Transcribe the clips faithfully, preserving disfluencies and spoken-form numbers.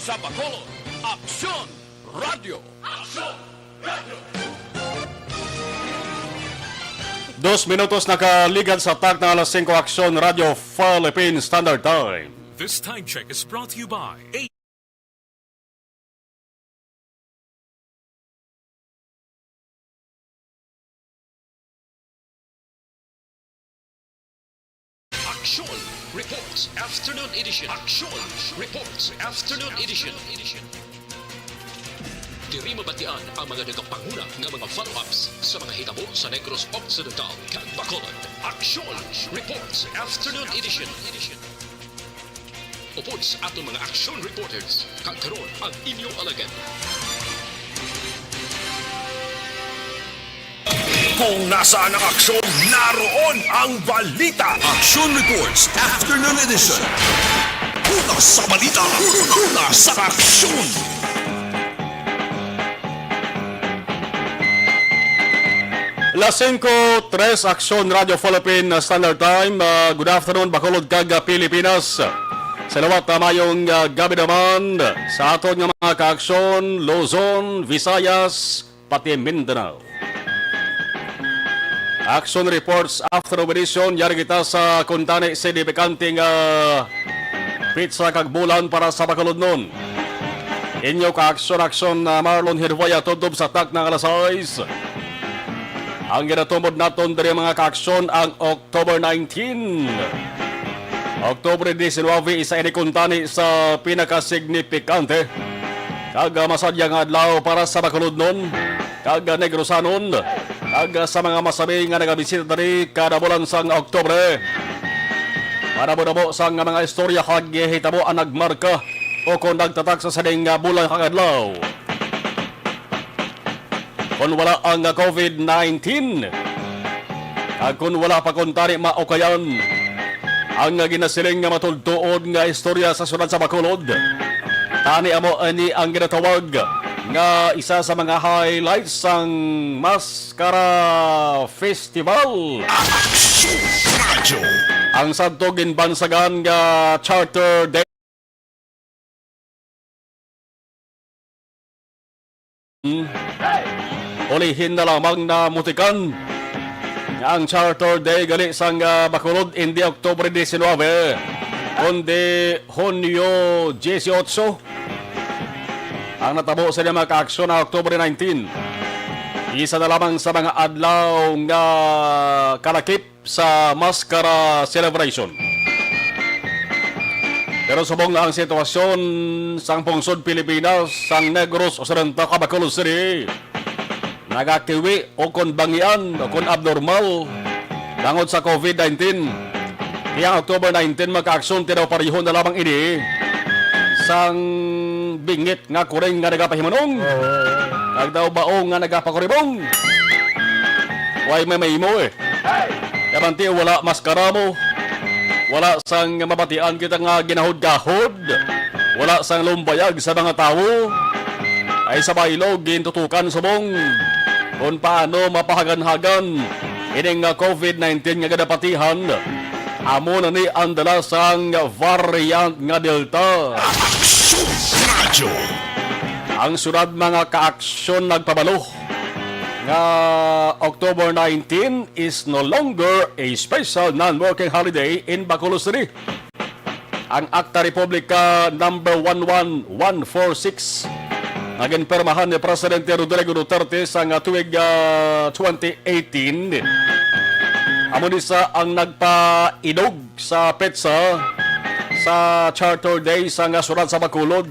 Sa Bacolod, Aksyon Radio. Aksyon Radio. Dos minutos nakaligad sa takna alas singko, Aksyon Radio Philippine Standard Time. This time check is brought to you by A Aksyon Reports Afternoon Edition. Aksyon Reports Afternoon Edition. Diri mabatian ang mga nagapanguna nga mga follow-ups sa mga hitabo sa Negros Occidental kag Bacolod. Aksyon Reports Afternoon Edition. Upod sa aton mga action reporters, kag karon ang inyo alagad. Kung nasaan ang aksyon, naroon ang balita. Action Reports Afternoon Edition. Una sa balita, una sa aksyon. Las singko tres, Aksyon Radio Philippine Standard Time. Ah, good afternoon, Bacolod kag, ah, Pilipinas. Sa liwat, ah, mayong, ah, gabi naman sa aton nga mga kaaksyon, Luzon, Visayas, pati Mindanao. Action Reports Afternoon Edition, yari kita sa kuntani signifikante nga petsa kag bulan para sa Bacolodnon. Inyo kaaksyon-aksyon na Marlon Hirwaya tubtob sa takna nga alas sais. Ang ginatumod naton diri, mga kaaksyon, ang October nineteen. October diecinueve, isa ini kuntani sa pinakasignifikante kag, ah, masadya nga adlaw para sa Bacolodnon kag, ah, Negrosanon, kag, ah, sa mga masabi nga nagabisita diri kada bulan sang Oktubre. Manabo-nabo sang mga istorya kag hitabo ang nagmarka o kon nagtatak sa sining, ah, bulan kag adlaw. Kon wala ang COVID nineteen, kag kon wala pa kuntani maukayan ang ginasiling nga matudtuod nga istorya sa siyudad sa Bacolod, tani amo ini ang ginatawag nga isa sa mga highlights sang Maskara Festival. Action Radio. Ang sadto ginbansagan nga Charter Day Ulihin na lamang na mutikan nga ang Charter Day gali sang, ah, Bacolod indi Oktubre diecinueve, kundi Hunyo dieciocho ang natabo sa mga kaaksyon na Oktubre nineteen. Isa na lamang sa mga adlaw nga kalakip sa Maskara Celebration. Pero subong nga ang sitwasyon sang pungsod Pilipinas, sang Negros Occidental kag Bacolod City, nagakiwi o kon bangian o kon abnormal tungod sa COVID nineteen, kaya ang October nineteen, mga kaaksyon, ti daw pareho na lamang ini sang bingit nga kuring nga nagapahimunong. Oo. Kag daw bao nga nagapakuribong. Way may mahimo, eh. Kay bangti wala maskara mo. Wala sang mabatian kita nga ginahod-gahod. Wala sang lumbayag sa mga tawo. Ay sa baylo, gintutukan subong kon paano mapahagan-hagan ining nga COVID nineteen nga ginapatihan. Amo na ni ang dala sang variant nga Delta. Aksyon Radyo. Ang siyudad, mga kaaksyon, nagpabalo nga October nineteen is no longer a special non-working holiday in Bacolod City. Ang Akta Republika number one one one four six nga ginpirmahan ni Presidente Rodrigo Duterte sa nga tuig, ah, twenty eighteen, amo ni sa ang nagpaidog sa petsa sa Charter Day sa nga siyudad sa Bacolod,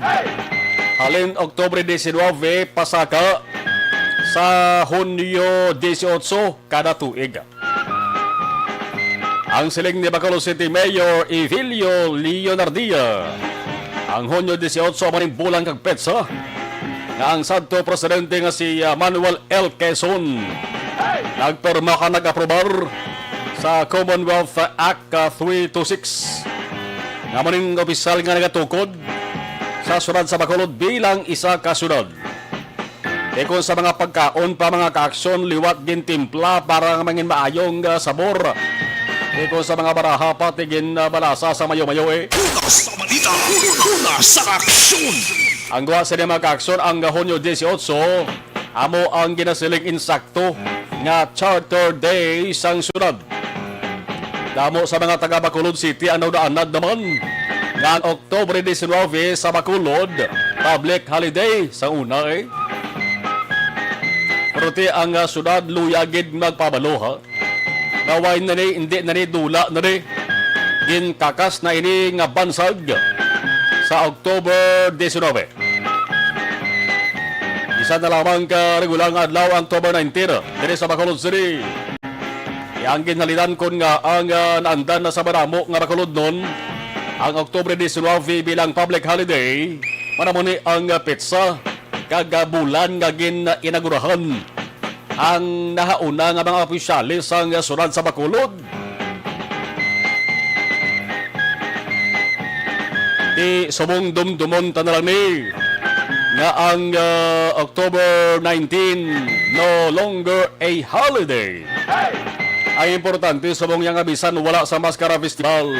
halin Oktubre diecinueve pasaka sa Hunyo dieciocho kada tuig. Ang siling ni Bacolod City Mayor Evilio Leonardia, ang Hunyo dieciocho amo ning bulan kag petsa nga ang sadto presidente nga si, ah, Manuel L. Quezon nagpirma kag nag-aprobar sa Commonwealth Act, ah, three two six, nga amo ning opisyal nga nagatukod sa siyudad sa Bacolod bilang isa ka siyudad. Tikon sa mga pagkaon pa, mga kaaksyon, liwat gintimpla para nga mangin maayong, ah, sabor. Di ko sa mga baraha, pati gin, ah, balasa sa mayo-mayo, eh. Una sa balita, una sa aksyon. Ang guwa sa mga kaaksyon, ang Hunyo dieciocho, amo ang ginasiling insakto nga Charter Day sang syudad. Damo sa mga taga Bacolod City ang naunaanad naman nga ang Oktubre diecinuebe sa Bacolod, public holiday sa una, eh. Pero ti ang, ah, syudad luya gid magpabalo, ha? Nga way na ni, hindi na ni, dula na ni. Ginkakas na ini nga bansag sa October diecinuebe. Isa na lamang ka regular nga adlaw ang October nineteen diri sa Bacolod City. Ang ginhalinan kon nga ang, ah, naandan na sa madamo nga Bacolodnon ang October diecinuebe bilang public holiday, manamo ni ang, ah, petsa kag, ah, bulan nga gin-inaugurahan ang nahauna nga mga opisyales sang, ah, syudad sa Bacolod. Ti subong dumdumon ta na lang ni nga ang, ah, October nineteen no longer a holiday. Ang importante, subong niya nga bisan wala sa Mascara Festival,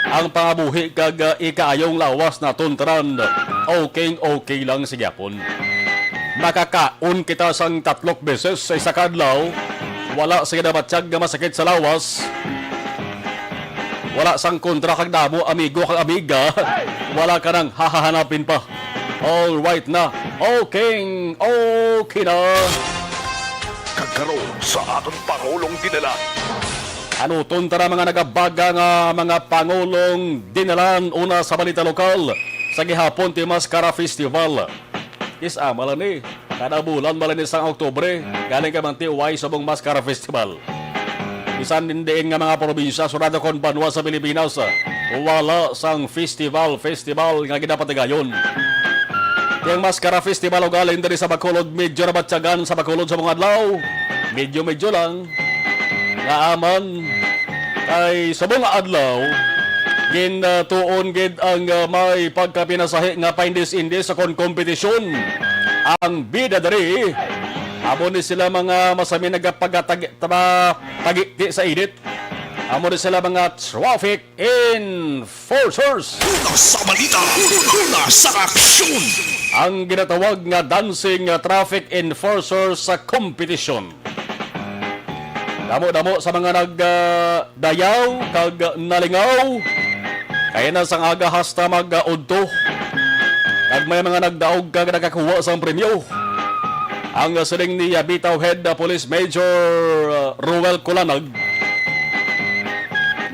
ang pangabuhi kag, ah, ikaayong lawas naton tanan, okay, okay lang sa gyapon. Makakaon kita sang tatlok beses sa isa ka adlaw, wala sing nabatyag nga masakit sa lawas, wala sang kontra kag damo, amigo kag amiga, wala ka nang hahahanapin pa. All right na. Okay, okay na. Kag karon sa aton Pangulong Dinalan. Anuton ta na mga nagabaga nga mga Pangulong Dinalan, una sa balita lokal sa gihapon ti Mascara Festival. Is ama lang ni, kada bulan man lang ni sang Oktubre, galing ka man ti way subong Mascara Festival. Bisan din diin nga mga probinsya, syudad kon banwa sa Pilipinas, wala sang festival, festival nga ginapatigayon. Ti ang Mascara Festival ugaling diri sa Bacolod, medyo nabatyagan sa Bacolod sa mga adlaw. Medyo-medyo lang. Nga aman, kay sa mga adlaw, gintuon gid ang, ah, may pagkapinasahi nga paindis-indis sa kon kompetisyon. Ang bida diri, amo ni sila mga masami nagapagatag-, taba-, tagiti sa init. Amo ni sila mga traffic enforcers. Una sa balita, una sa aksyon. Ang ginatawag nga dancing, ah, traffic enforcers sa kompetisyon. Damo-damo sa mga nag, ah, dayaw kag nalingaw. Kaya na sang aga hasta mag, ah, udto. Kag may mga nagdaog kag nakakuha sang premyo. Ang, ah, siling ni, ah, Bitaw Head, ah, Police Major, ah, Ruel Culanag.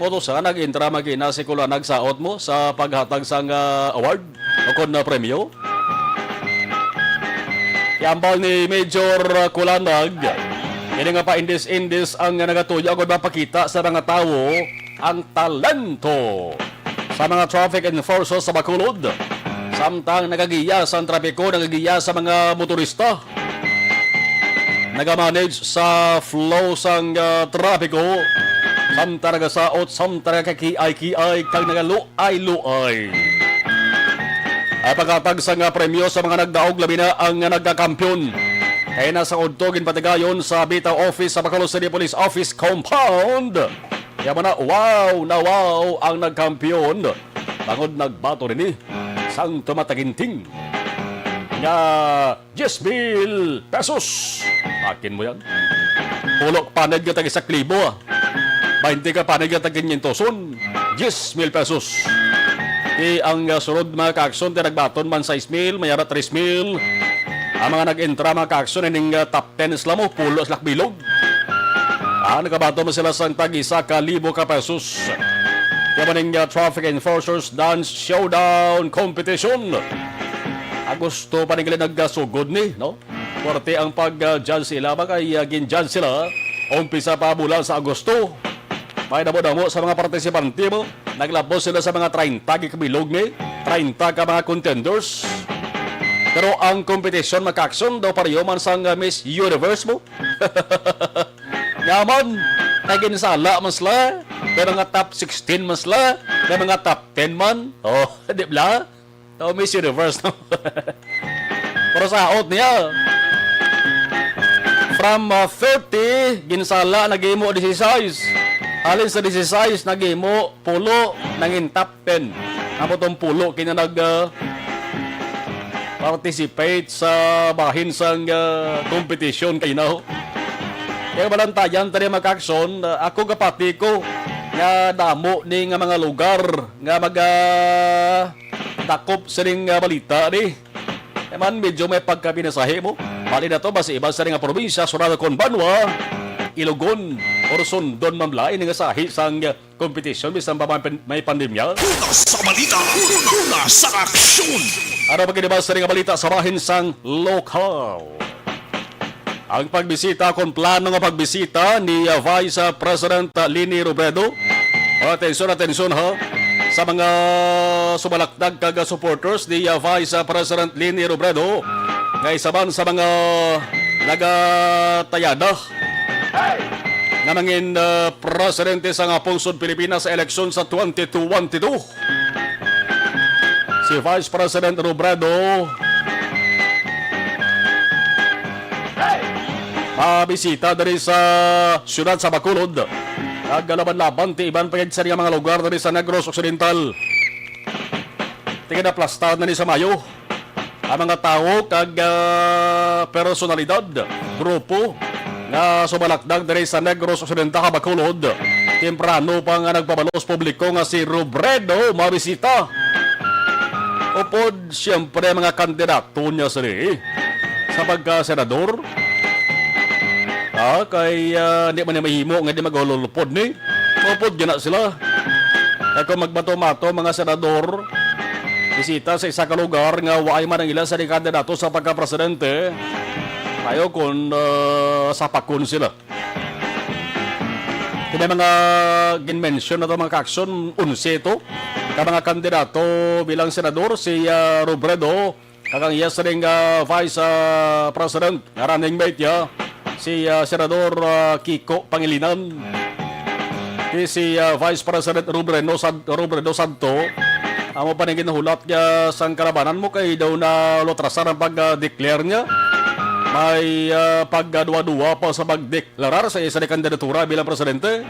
Mo to sa nag-intra magina si Culanag sa ot mo sa paghatag sang, ah, award o kon na premyo. Iambal ni Major Kulanag, ini nga paindis-indis ang nagatuyo agud mapakita sa mga tawo ang talento sa mga traffic enforcers sa Bacolod. Samtang nagagiya sa trapiko, nagagiya sa mga motorista, nagamanage sa flow sang, ah, trapiko, samtang nagasaot, samtang nagkakiay-kiay, kag nagaluay-luay. Ay paghatag sang premyo sa mga nagdaog, labi na ang nagkakampiyon. Kaya na sa udto ginpatigayon sa Bitaw Office sa Bacolod City Police Office Compound. Kaya man na, wow na wow ang nagkampiyon. Bangod nagbato nini sang tumataginting nga diyes mil pesos. Akin mo yan. Pulo ka paned nga tag-isa ka libo, ah. Baynte ka paned nga tag-kinyentoson. Diyes mil pesos. Ti ang, ah, sunod, mga kaaksyon, ti nagbaton man sais mil, may ara tres mil. Ang mga nag-entra, mga kaaksyon, ining, ah, top ten sila mo, pulo sila ka bilog. Ah, nakabaton man sila sang tag-isa ka libo ka pesos. Kaya man ning, ah, Traffic Enforcers Dance Showdown Competition. Agosto pa ning nagkasugod ni, no? Puwerte ang pag-judge sila, ba kay, ah, gin-judge sila umpisa pa bulan sa Agosto. May damo-damo sa mga partisipante mo. Naglabos sila sa mga treinta ka bilog ni, treinta ka mga contenders. Pero ang kompetisyon, mga kaaksyon, daw pareho man sang, ah, Miss Universe mo. Nga man, kay ginsala man sila, may mga top sixteen man sila, may mga top ten man. Oh, di ba? Daw Miss Universe, no? Pero sa out niya, from, uh, thirty, ginsala, naghimo disisais. Halin sa disisais, naghimo pulo, nangin top ten. Amo tong pulo kina nag, ah, participate sa bahin sang, ah, competition kay now. Kaya balantayan tani, mga ka-aksyon, ah, ako gapati ko nga damo ni nga mga lugar nga maga dakop sining, ah, balita ni. Eh man, medyo may pagkabinasahi mo. Bali na to, basi iban sa nga probinsya, Surado kon Banwa, Ilogon, or Sundon, mamlay ni nga sahi sang, ah, competition, bisan pa may pan-, may pandemya. Una sa balita, una sa aksyon. Ano pa gid ba sa nga balita sa bahin sang lokal? Ang pagbisita, kung plano nga pagbisita ni, ah, Vice, ah, President, ah, Leni Robredo. Atensyon, atensyon, ha. Sa mga sumalakdag kag supporters ni, ah, Vice, ah, President Leni Robredo, nga isa man sa mga nagatayada nga mangin, ah, presidente sa nga pungsod Pilipinas sa eleksyon sa twenty twenty-two. Si Vice President Robredo mabisita diri sa siyudad sa Bacolod. Nagalaban-laban ti iban pa gid sa mga lugar diri sa Negros Occidental. Ti ginaplastar na ni sa Mayo ang mga tawo kag, ah, personalidad, grupo nga sumalakdag diri sa Negros Occidental, Bacolod. Temprano pa nga nagpabalo sa publiko nga si Robredo mabisita. Upod, siyempre, mga kandidato niya sini sa pagka-senador. Ah, kay, ah, di man ni mahimo nga di magululupod ni. Upod gina sila. Kay kung magmato-mato, mga senador, bisita sa isa ka lugar nga waay man ang ila sa kandidato sa pagka-presidente, ayo kung, ah, sapakon sila. Kini mga gin-mention na to, mga ka-aksyon, onse to ka mga kandidato bilang senador, si, ah, Robredo, kag ang iya sining, ah, Vice, ah, President nga running mate niya, si, ah, Senador, ah, Kiko Pangilinan. Di si, ah, Vice President Robredo Sad-, Robredo Santo, amo pa ning ginahulat niya sang kalabanan mo kay daw na lutrasan ang pag-declare niya. May, ah, pagkaduwa-duwa pa sa pag-declare sa isa ni kandidatura bilang presidente.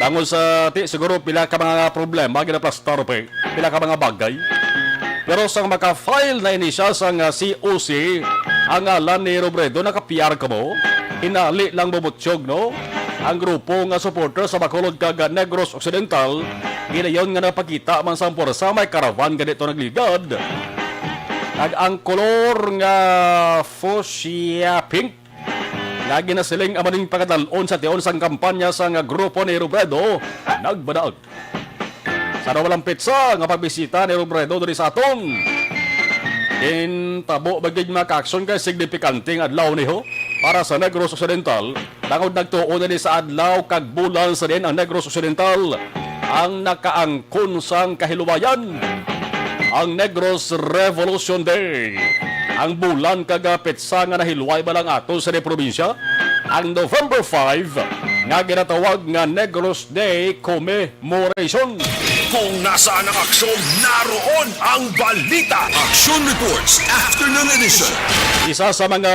Tungod sa ti siguro pila ka mga problema ginaplastar pa, eh. Pila ka mga bagay. Pero sang maka-file na ini siya sang, ah, C O C, ang ngalan ni Robredo naka-P R kamo. Hinali lang bubutyog, no? Ang grupo nga supporter sa Bacolod kag Negros Occidental, gilayon nga napakita man sang pwersa, may karawan gani to nagligad. Kag ang kolor nga fuchsia pink nga ginasiling amo ning pagkadal-on sa tion sang kampanya sang grupo ni Robredo, nagbadaag. Sa nawalang petsa nga pagbisita ni Robredo diri sa aton, gintabo ba gid, mga ka-aksyon, kay signifikante nga adlaw ni ho para sa Negros Occidental, tungod nagtuo na ni sa adlaw kag bulan sa diin ang Negros Occidental ang nakaangkon sang kahiluwayan, ang Negros Revolution Day. Ang bulan kag, ah, petsa nga nahiluway ba lang ato sa probinsya, ang November five, nga ginatawag nga Negros Day Commemoration. Kung nasaan ang aksyon, naroon ang balita. Aksyon Reports, Afternoon Edition. Isa sa mga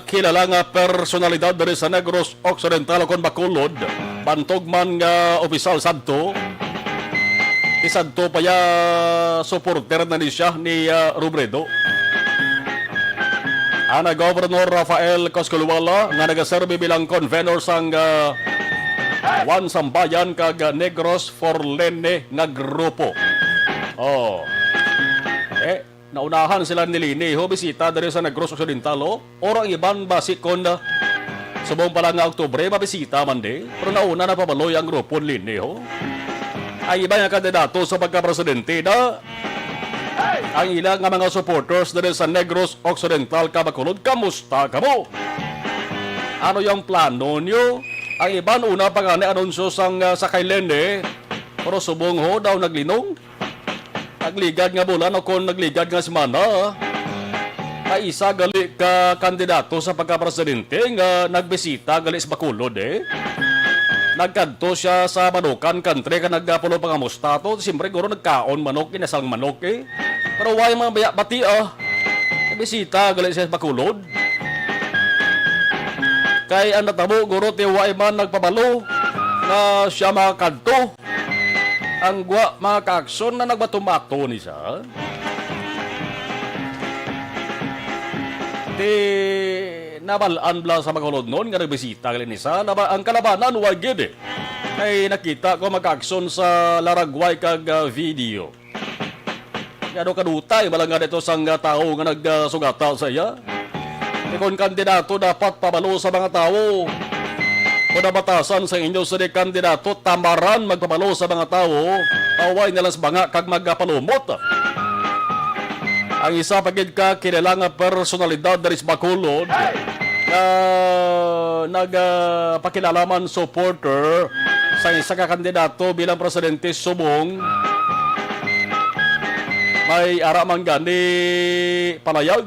kilala nga personalidad diri sa Negros Occidental kon Bacolod, bantog man nga opisyal sadto, ti sadto pa ya supporter na ni siya ni, ah, Robredo. Ana Governor Rafael Cosculuala nga nagaserbi bilang convenor sang, ah, One Sambayan kag, ah, Negros for Leni nga grupo. Oh. Eh, naunahan sila ni Leni, ho, bisita diri sa Negros Occidental, ho. Or ang iban basi kon, ah, subong pa lang nga Oktubre, mabisita man di. Pero nauna na pabaloy ang grupo ni Leni, ho. Ang iban nga kandidato sa pagkapresidente na ang ila nga mga supporters diri sa Negros Occidental, Bacolod, kamusta kamo? Ano yung plano nyo? Ang iban una pa gani anunsyo sang, ah, sa kay Leni, pero subong ho daw naglinong. Nagligad nga bulan o kon nagligad nga semana, may isa gali ka kandidato sa pagkapresidente nga nagbisita gali sa Bacolod, eh. Nagkadto siya sa Manukan Country ka nagapalo pangamusta to. Siyempre, guro nagkaon manok, inasang manok, eh. Pero way man baya bati, ah. Nagbisita gali siya sa Bacolod. Kay ang natabo, guro, ti way man nagpabalo Ah, siya makakadto. Ang gwa, mga ka-aksyon, na nagbato-mato ni sa. Ti nabal-an bala sa mga hulodnon nga nagbisita gali ni sa laba-, ang kalabanan, wa gid eh. Kay nakita ko, mga ka-aksyon, sa laragway kag, ah, video. Nga daw kadutay bala nga dito sang, ah, tawo nga nagsugata sa iya. Kay kon kandidato, dapat pabalo sa mga tawo. Kon nabatasan sa inyo sini kandidato, tamaran magpabalo sa mga tawo. Away na lang sa banga kag magapalumot. Ang isa pa gid ka kilala nga personalidad diri sa Bacolod, nga nagapakilala man supporter sa isa ka kandidato bilang presidente subong may ara man gani palayag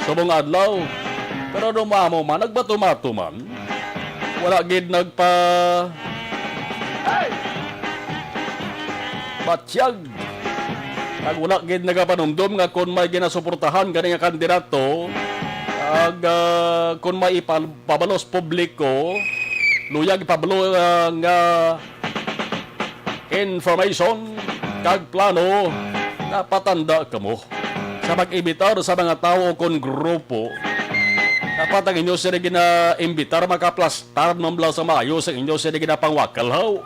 subong adlaw. Pero dumamo man, nagbato-mato man, wala gid nagpa batyag. Kag wala gid nagapanumdom nga kon may ginasuportahan gani nga kandidato, ag, ah, kon may ipabalos publiko, luyag ipabalo, ah, nga information kag plano, napatanda kamo sa pag-imbitar sa mga tawo o kon grupo. Dapat ang inyo sila gina-imbitar makaplastar man bala sa maayo sa inyo sila ginapangwakal, haw.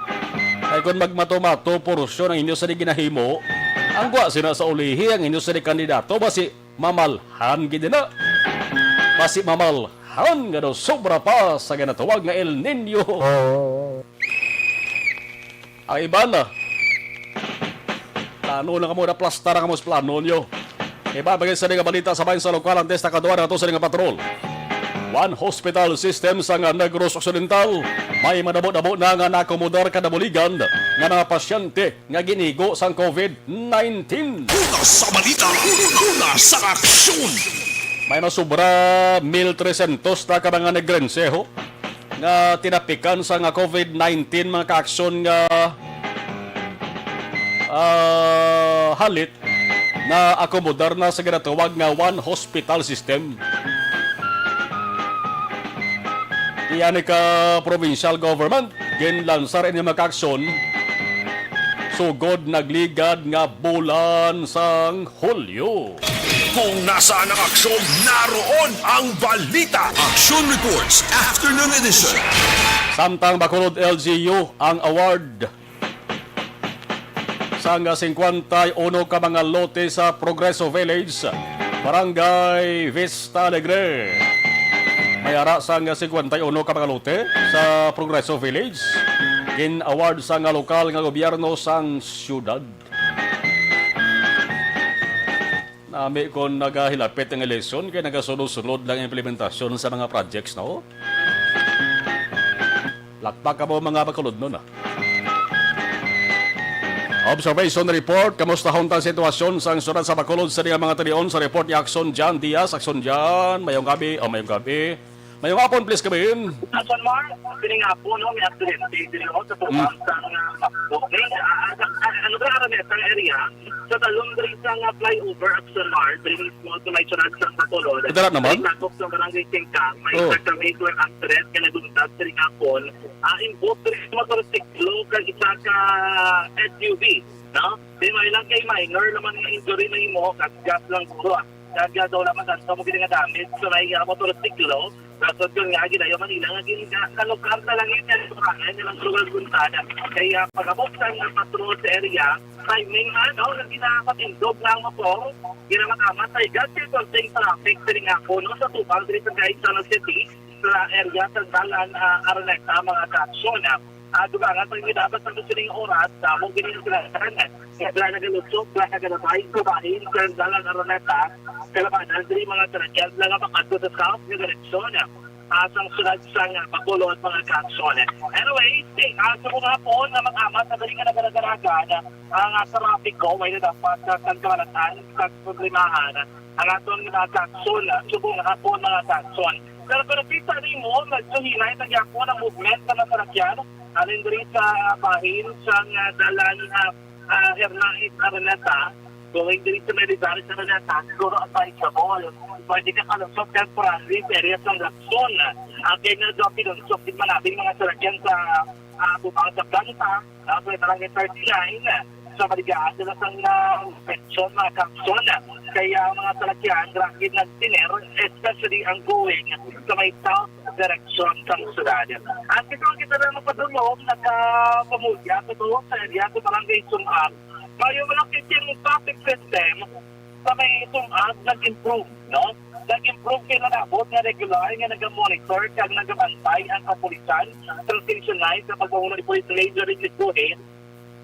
Kay kon magmato-mato porsyon ang inyo sila ginahimo, ang gwa sina sa ulihi ang inyo sila kandidato, basi mamalhan gid na. Basi mamalhan nga daw sobra pa sa ginatawag nga El Nino. Oo. Ang iban na. Plano na kamo, naplastar na kamo sa plano nyo. Iba pa gid sa nga balita sa bahin sa lokal, antes nakaduwa na to sa nga patrol. One hospital system sa nga Negros Occidental. May madamo-damo na nga nakomodar kadabuligan nga mga pasyente nga ginigo sang covid nineteen. Una sa balita, una sa aksyon. May masubra mil trescientos na ka mga Negrense, ho, nga tinapikan sa nga covid nineteen, mga kaaksyon nga, ah, halit na akomodar na sa ginatawag nga one hospital system. Iya ni ka provincial government, ginlansar ini mga aksyon sugod nagligad nga bulan sang Hulyo. Kung nasaan ang aksyon, naroon ang balita. Action Reports, Afternoon Edition. Samtang Bacolod L G U ang award sang singkwenta y uno ka mga lote sa Progreso Village, Barangay Vista Alegre. May ara sang singkwenta y uno ka mga lote sa Progreso Village, gin-award sa nga lokal nga gobyerno sang syudad. Nami kon nagahilapit ang eleksyon kay nagasunod-sunod lang ang implementasyon sa mga projects, no? Lakpak kamo, mga Bacolodnon, ah. Observation report, kamusta hunta ang sitwasyon sa syudad sa Bacolod sa mga tinion sa report ni Action John Diaz? Action John, mayong gabi, oh, mayong gabi. Mayong hapon, please, kami. Action Mark, sining hapon, no, may aksidente diri, no, sa tubang sang, ah, Bacolod. May, ah, ah, ah, ano ba, Araneta area? Sa talon diri sa nga flyover, Action Mark, diri mismo sa may syudad sa Bacolod. Ito lang naman? May sakop sa Barangay Singkang, may Oh. isa ka major accident nga nagdumdag sining hapon. Ah, involved diri sa motorsiklo kag isa ka S U V, no? Di may lang kay minor naman nga injury na imo, gas-gas lang guro, ah. Kag, ah, daw naman, ang kamo gini nga damage sa may, ah, motorsiklo. Dapat yun nga, ginayo Manila nga gin-, nga, kalukar na lang yun, nga, nga, nga, lugar, Gonzaga. Kaya, pag-abot sa mga patrol sa area, timing, ano, nga ginapatindog na ang motor, ginamakamat sa igat, yung konting traffic, sining hapon, no, sa tubang, diri sa Gaisano City, sa area, sa Dalan, ah, Araneta, mga kaaksyon, ah. Ah, dugangan, pag midabas ang sining oras, damo gini ang sila, nga sila nagalusot, sila nagalabay, sa bahin, sa Dalan Araneta, kalabanan, diri mga sarakyan, sila nga makadto sa south, nga direksyon, ah, sang syudad sang, ah, Bacolod, mga kaaksyon. Anyway, stay, ah, sa mga hapon, na mag-amat, na dali nga nagaragaragan, ang, ah, trapiko, way na dapat, ah, sa kamalatan, sa problemahan, ang aton mga kaaksyon, ah, subong hapon, mga kaaksyon. Pero, pero kita nimo, medyo hinay na gyapon ang movement sa mga sarakyan, alin diri sa bahin, sa, ah, Dalan, ah, ah, Hernaez Araneta, going diri sa Meridaris Araneta, siguro advisable. Pwede ka kalusot temporarily sa area sa Lacson. Ah, kaya nga daw pinuntok din manabing mga sarakyan sa Ah, bubang sa planta, ah, sa Barangay thirty-nine, sa Maligaan, sila sang, ah, inspection, mga kaakson. Kaya ang mga salakyan, grabe nagtiner, especially ang going sa may south direction sang syudad. At ito ang kita na mapadulong, nakapamulya, ito sa area sa Barangay Sumag. Mayo man ang fifteen traffic system sa may Sumag nag-improve, no? Nag-improve kay nalabot nga regular nga naga-monitor kag nagabantay ang kapulisan, Translation Line, sa pagpangulo ni Police Major Richard Buhit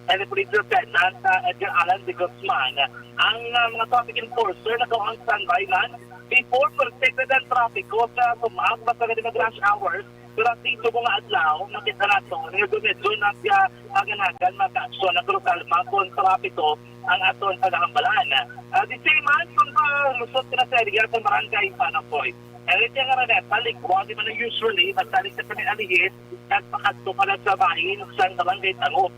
and ni Police Lieutenant, ah, Edgar Alan de Guzman. Ang, ah, mga traffic enforcer naka-on standby man before protected ang trapiko sa Sumag, basta nga di mag-rush hours. Pero at least, subong nga adlaw, makita nato nga medyo nag-, ah, aganagan, mga kaaksyon, natural, kalma kon trapiko ang aton pagahambalan. Ah, the same man, kung, ah, lusot ka na sa area sa Barangay Panapoy. Area nga Araneta, ligwa, di man usually, magsalig sa kami alihis, nagpakadto pa lang sa bahin sa Barangay Tangob.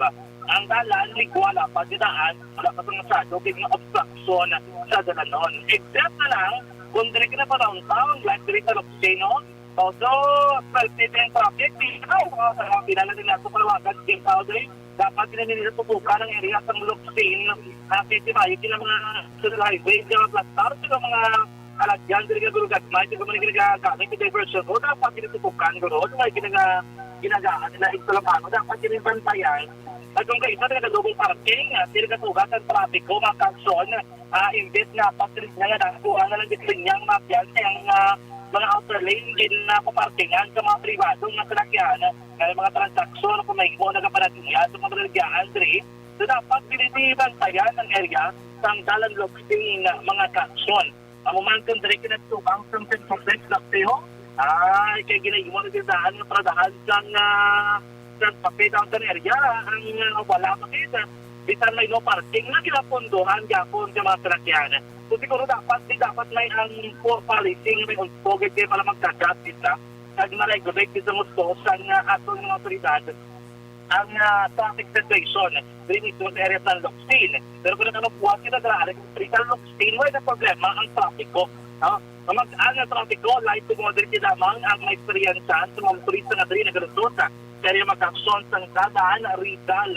Ang dalan, ligwa, lapad, di daan, wala pa sa masado, kay mga obstruction sa dalanon. Except na lang, kung dili ka na pa downtown, like diri sa Luceno, Although, twelve P M traffic, di na, uh, pinala nila sa Palawagan, King Powder, dapat din nila tutukan ang area sa Luksin, uh, kasi mayo din ang mga National Highway, di mga plastar, di mga alagyan, di nga gulugad, may di mga ginagamit yung diversion road, dapat din tutukan, guro, di may ginaga-, ginagaan nila, ito lang ano, dapat din bantayan. At kung kaisa, di nga double parking, uh, di nga tugas ang trapiko, mga kaakson, ah, imbes nga patrick na nga dako ang nalang gitlinyang mafia ang, ah, mga outer lane din na paparkingan sa mga pribado nga salakyan, ah, mga transaksyon kung may mo nagapanagya sa mga baligya, Andre. So, dapat pinitibantayan ang area sang dalan lobsing, ah, mga kaaksyon. Amo man kung diri kinatubang sang Centro Flex na piho, ay, kay ginahimo na tindahan nga paradahan sang, ah, sang Pape Downtown area ang, ah, wala makita. Bisan may no parking na ginapondohan gyapon sa mga salakyan. So, siguro dapat, di dapat may ang poor policing, may unspo gid kay para magkagat kita. Kag ma-regulate gid sa gusto sang, ah, aton mga otoridad ang, ah, traffic situation diri mismo sa area sa Locsin. Pero kung ano, buwan kita sa area sa Locsin, wala na problema ang trapiko, no? Ang mag-, ang trapiko, light to moderate lamang ang maeksperiyensa sa mga motorista nga diri nagalusot sa area magkaaksyon sang Dadan, Rizal,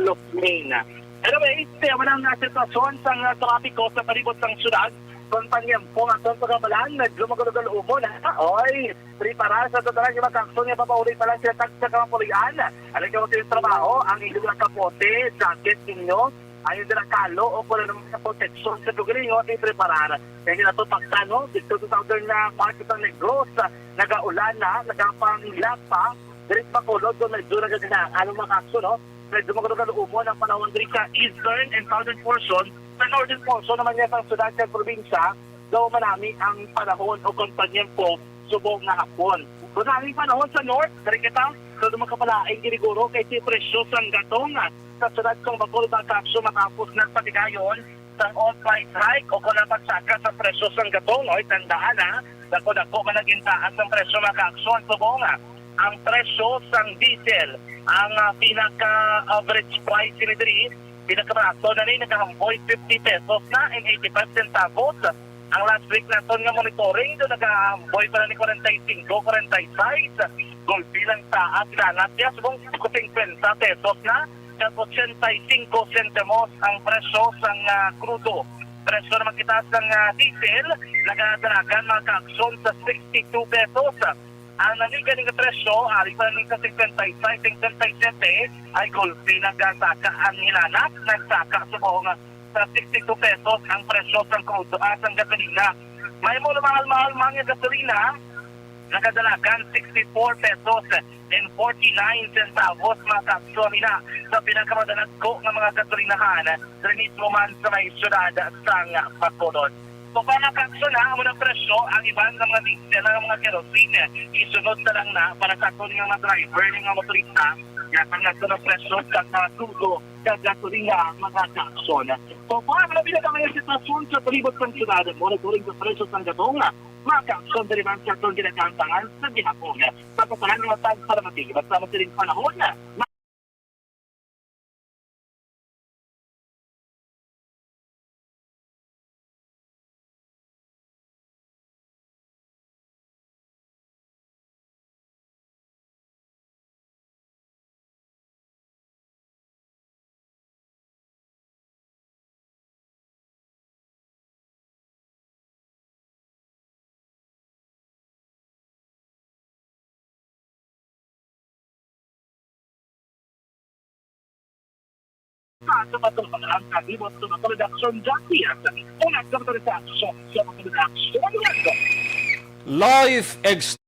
Locsin. Anyway, kaya man ang sitwasyon sang, ah, trapiko sa palibot sang syudad, kung panyempo aton pagamalan, medyo magalugalo mo na. Oy, prepara sa totolan yung magkaaksyon nga papauli pa lang sila tag sa kamapulian. Alam ka mo sa inyong trabaho, ang inyong mga kapote, jacket ninyo, ang inyong dala kalo o kung ano mga proteksyon sa pagalingon, ipreparar. Kaya nila to pagtano, dito sa southern na part sa Negros, nagaulan na, nagapangilap pa, diri sa Bacolod, so medyo nagagana, ano mga kaso, no? Medyo magalugaluumon ang panahon diri sa eastern and southern portion. Sa northern portion naman niya sa syudad kag probinsya, daw manami ang panahon o kung panyempo subong nga hapon. Kung sa aming panahon sa north, diri kita, so, duman ka pala ang giniguro kay si presyo sang gatong, ah, sa syudad sang Bacolod, Bacacio, matapos nagpatigayon sang oil price hike o kung ang pagsaka sa presyo sang gatong, oy, tandaan, ha, dako-dako man naging taas ang presyo, mga kaaksyon, subong, ah, ang presyo sang diesel, ang, ah, pinaka-average price ni diri, pinakabarato na ni, nagahamboy fifty pesos na and eighty-five centavos. Ang last week naton nga monitoring, do nagahamboy pa na ni forty-five, forty-six. Gulpi lang taas, lalat siya, subong fifty pesos na, kag eighty-five centavos ang presyo sang, ah, krudo. Presyo naman kita sang, ah, diesel, nagadalagan, mga kaaksyon, sa sixty-two pesos. Ang naniga ning presyo, ari pa ning sa fifty-five, fifty-seven, ay gulpi nagsaka ang hilanat, nagsaka subong sa sixty-two pesos ang presyo sang krudo, ah, sang gasolina. May mo mahal-mahal man nga gasolina, nagadalagan sixty-four pesos and forty-nine centavos, mga kaaksyon, ina sa pinakamadalagko nga mga gasolinahan sa mismo man sa may syudad sang Bacolod. So, para kaaksyon, ha, amo ng presyo, ang iban nga mga diesel, ang mga kerosene, isunod na lang na para sa aton nga mga driver, nga mga motorista, nga ang aton ang presyo sa mga krudo, sa gasolina, mga kaaksyon. So, para malabi na ang sitwasyon sa palibot sang syudad, monitoring sa presyo sang gatong, mga kaaksyon, diri man sa aton ginakantangan sa gihapon. Sa pagpahanong nga tag para matigas sa masiling panahon, Sa mga ang kalibot sa mga production dati at sa mga production sa mga production. Life ex-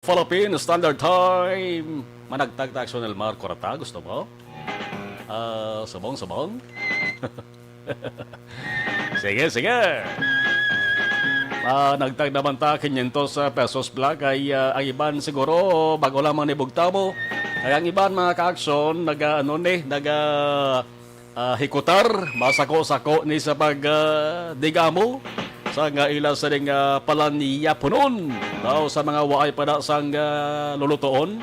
Philippine Standard Time. Managtag ta, Aksyon Elmar Kurata, gusto mo? Ah, subong, subong. Sige, sige. Ah, nagtag naman ta quinientos pesos, Black, ay, ah, ang iban siguro bago lamang ni bugtabo. Kaya ang iban, mga ka-aksyon, naga, ano ni, naga, ah, hikutar, masako-sako ni sa pag, ah, digamo sa nga ila sa ding, ah, palanyapunon. Daw sa mga waay pa na sang, ah, lulutoon,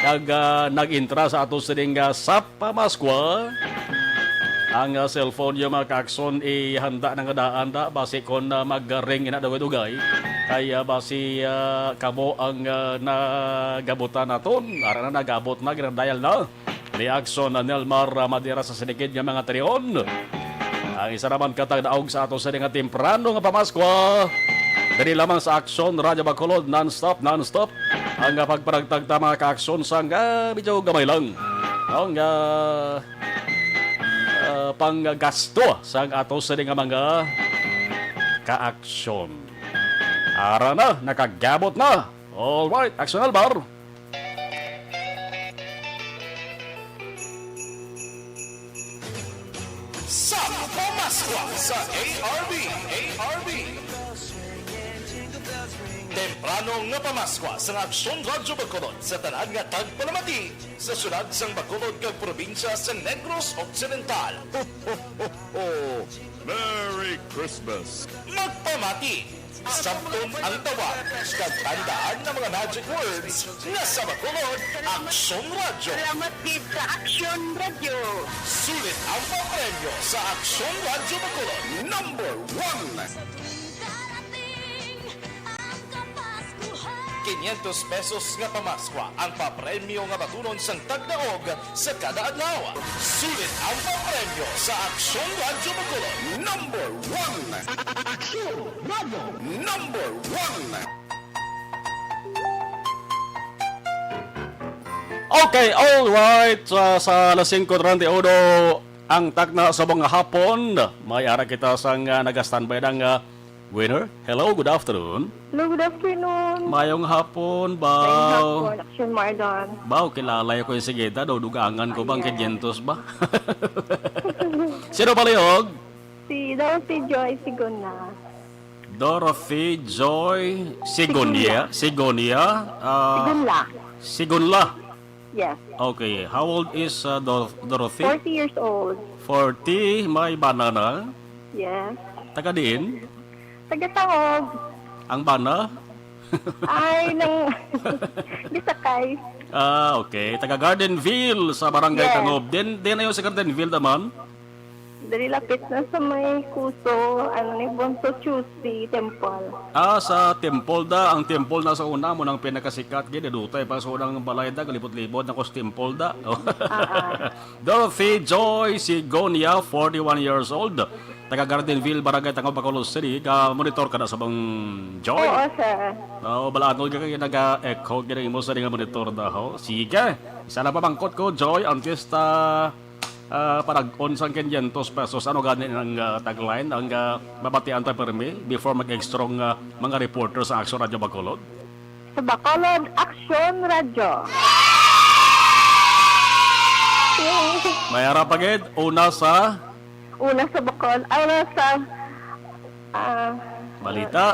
kag, ah, nag-intra sa ato sa ding, ah, sap Pamaskwa. Ang, ah, cellphone niyo, mga kaakson, ihanda na nga daan da, basi kon, ah, mag-ring ina dugay-dugay, kay, ah, basi, ah, kamo ang, ah, nagabutan naton. Ara na, nagabot na, ginadial na ni Akson, ah, Nelmar, ah, Madera sa sinikid nga mga trion. Ang isa naman ka tagdaog sa ato sa nga temprano nga pamaskwa. Diri lamang sa Aksyon Radyo Bacolod, non-stop, non-stop. Ang, ah, pagpanagtag ta, mga ka-aksyon, sang, ah, medyo gamay lang. Ang, ah, ah, panggasto sang ato sini nga mga ka-aksyon. Ara na, nakagabot na. All right, Aksyon Albar. Sa Pamaskwa sa A R B, A R B. Temprano nga pamaskwa sa Aksyon Radyo Bacolod sa tanan nga tagpalamati sa syudad sang Bacolod kag probinsya sa Negros Occidental. Merry Christmas! Magpamati! Samton ang tawag kag tandaan ang mga magic words nga sa Bacolod, Aksyon Radyo. Salamat gid sa Aksyon Radyo. Sulit ang papremyo sa Aksyon Radyo Bacolod. Number one. Quinientos pesos nga pamaskwa ang papremyo nga batunon sang tagdaog sa kada adlaw. Sulit ang papremyo sa Aksyon Radyo Bacolod. Number one. Aksyon Radyo. Number one. Okay, all right. Sa, sa alas singko treinta y uno, ang takna sa mga hapon, may ara kita sang, ah, naga-standby na nga winner. Hello, good afternoon. Hello, good afternoon. Mayong hapon, Mayong Bao. hapon, Action Mardon. Bao, kilala ko yung sige, da, daw dugangan ko bang Ayan. Quinientos ba? Sino palihog? Si Dorothy Joy Siguna. Dorothy Joy Sigonia? Sigonia? Ah, Sigunla. Sigunla. Yes. Okay. How old is, uh, Dor-, Dorothy? Forty years old. Forty, may bana na? Yes. Taga diin? Taga Taob. Ang bana? Ay, nang Bisakay. Ah, okay. Taga Gardenville sa Barangay Yes. Taob. Din, din ayo sa Gardenville naman? Diri lapit na sa may Kuso, ano ni, Bonso Tuesday Temple. Ah, sa temple da. Ang temple na sa una mo nang pinakasikat gid, dutay pa sa unang balay da, galibot-libot na ko sa temple da. Ah, ah. Dorothy Joy Sigonia, forty-one years old, taga Gardenville, Barangay Tangaw, Bacolod City. Ka monitor ka na sa bang Joy? Oo, sir. Oo, balaod ka kay naga-echo gid ang imo sa nga monitor da, ho. Sige. Isa na pa bangkot ko, Joy, ang piyesta, ah, parag-on sang quinientos pesos. Ano gani ang, ah, tagline, ang, ah, mabatian ta permi before mag-extra ang, ah, mga reporter sa Action Radio Bacolod? Sa Bacolod, Action Radio. May ara pa gid, una sa Una sa Bacol, ah, una sa, ah, Balita.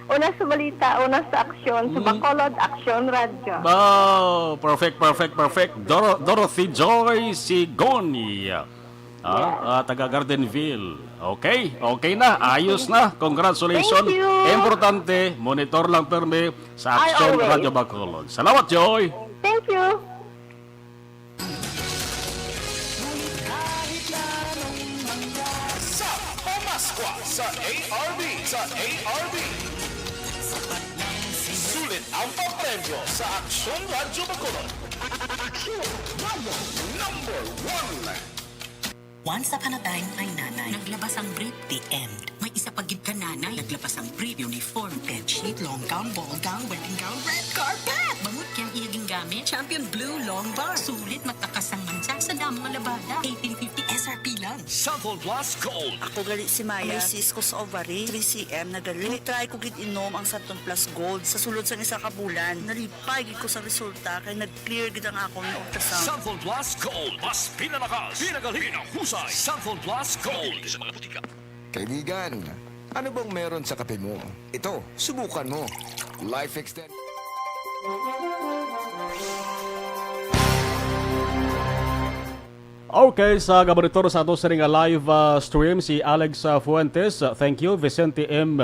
Una sa balita, una sa aksyon, sa Mm. Bacolod Action Radio. Wow! Perfect, perfect, perfect. Doro-, Dorothy Joy Sigonia. Ah, Yes. ah, taga Gardenville. Okay, okay na. Ayos na. Congratulations. Thank you. Importante, monitor lang permi sa I Action always. Radio Bacolod. Salamat, Joy. Thank you. Sa Pamaskwa sa A R B, sa A R B. Sulit ang papremyo sa Action Radio Bacolod. Action Radio number one. Once upon a time, may nanay. Naglabas ang brief. The end. May isa pa gid ka nanay. Naglabas ang brief, uniform, bedsheet, long gown, ball gown, wedding gown, red carpet! Bangod kay ang iya gingamit, Champion Blue Long Bar. Sulit matakas ang mantsa sa damo nga labada. Eighteen fifty S R P lang. Santhon Plus Gold. Ako gali si Maya. May cyst ko sa ovary, three C M na gali. Try ko gid inom ang Santhon Plus Gold. Sa sulod sang isa ka bulan, nalipay gid ko sa resulta kay nag-clear gid ang akon ultrasound. Santhon Plus Gold. Mas pinalakas, pinagaling, pinahusay. Santhon Plus Gold. Sa mga butika. Kaibigan, ano bang meron sa kape mo? Ito, subukan mo. Life Extend. Okay, sa gabonitor sa ato sining live, ah, stream, si Alex, ah, Fuentes, ah, thank you. Vicente M.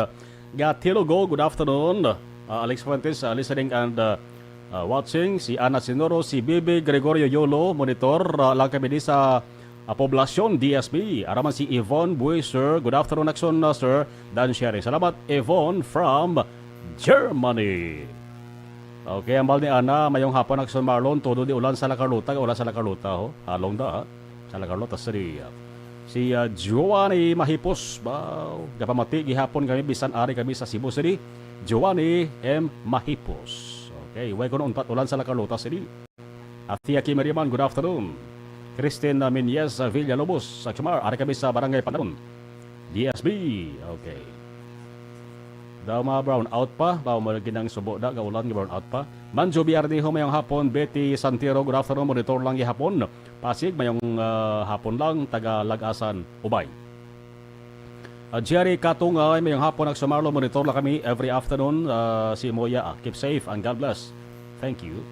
Gatilogo, good afternoon. Ah, Alex Fuentes, ah, listening and, ah, ah, watching. Si Ana Sinoro, si Bibi Gregorio Yolo, monitor, ah, lang kami di sa, ah, Poblacion, D S B. Araman si Yvonne Buiser, good afternoon, Action, ah, sir. Dan Sherry. Salamat, Yvonne from Germany. Okay, ambal ni Ana, mayong hapon, Action Marlon, todo di ulan sa La Carlota, ulan sa La Carlota, ho. Halong da, ha? Sa La Carlota City. Si, ah, Giovanni Mahipos, ba, gapamati gihapon kami, bisan ari kami sa Cebu City. Giovanni M. Mahipos. Okay, way kuno untat ulan sa La Carlota City. Athea Kimiriman, good afternoon. Christine, uh, Minyes, uh, Villalobos, Saksamar, ari kami sa Barangay Panagon. D S B, okay. Daw mga brown out pa, ba mo ginang subo na, gaulan nga brown out pa. Manjo Biarniho, mayong hapon, Betty Santiro, good afternoon, monitor lang gihapon. Pasig, mayong, uh, hapon lang, taga Lagasan, Ubay. Ah, Jerry Katungay, mayong hapon, Action Marlon, monitor lang kami every afternoon. Ah, si Moya, ah, keep safe and God bless. Thank you.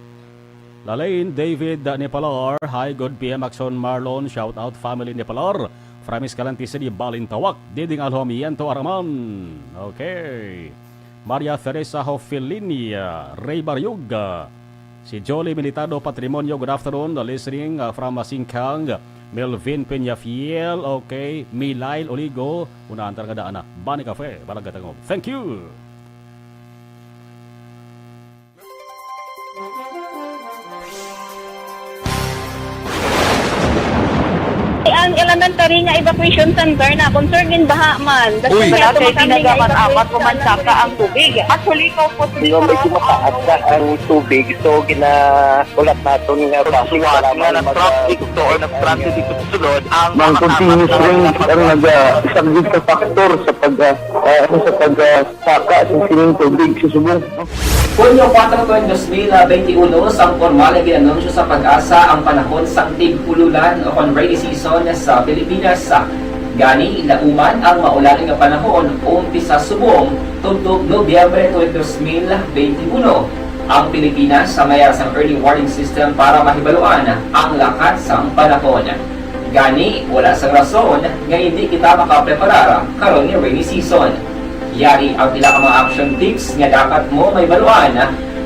Lalain David, ah, Nipalar, hi, good P M, Action Marlon, shout out family Nipalar, from Escalante City, Balintawak, Diding Alhomiento Araman. Okay. Maria Teresa Hofilinia, Ray Barriog, ah, Si Jolly Militado Patrimonio, good afternoon. Uh, listening, uh, from, uh, Singkang. Melvin Peñafiel, okay. Milail Oligo, unaan talaga daan na. Bani Cafe, Barangay Tangub. Thank you! Ang elementary nga evacuation center na concern gin baha man. Uy, wala kay tinaga man amat o mansaka ang tubig. Actually, ko po. Di ba, medyo mataas na ang tubig, so ginahulat naton nga basi para nga mag-, nag-traffic to or nag-transit dito sa sulod ang mga continuous rains ang nag-, ah, isang big factor sa pag, ah, ah, ano, sa pag, ah, saka sa sining tubig sa subong. Hunyo kuwatro, dos mil benti uno, sang pormal nga gin-anunsyo sa PAGASA ang panahon sang tig-ululan o kon rainy season sa Pilipinas. Gani, lauman ang maulan nga panahon umpisa subong tubtob Nobyembre twenty, dos mil benti uno. Ang Pilipinas may ara sang early warning system para mahibaluan ang lakat sang panahon. Gani, wala sang rason nga indi kita makapreparar karon nga rainy season. Yari ang pila ka mga action tips nga dapat mo mahibaluan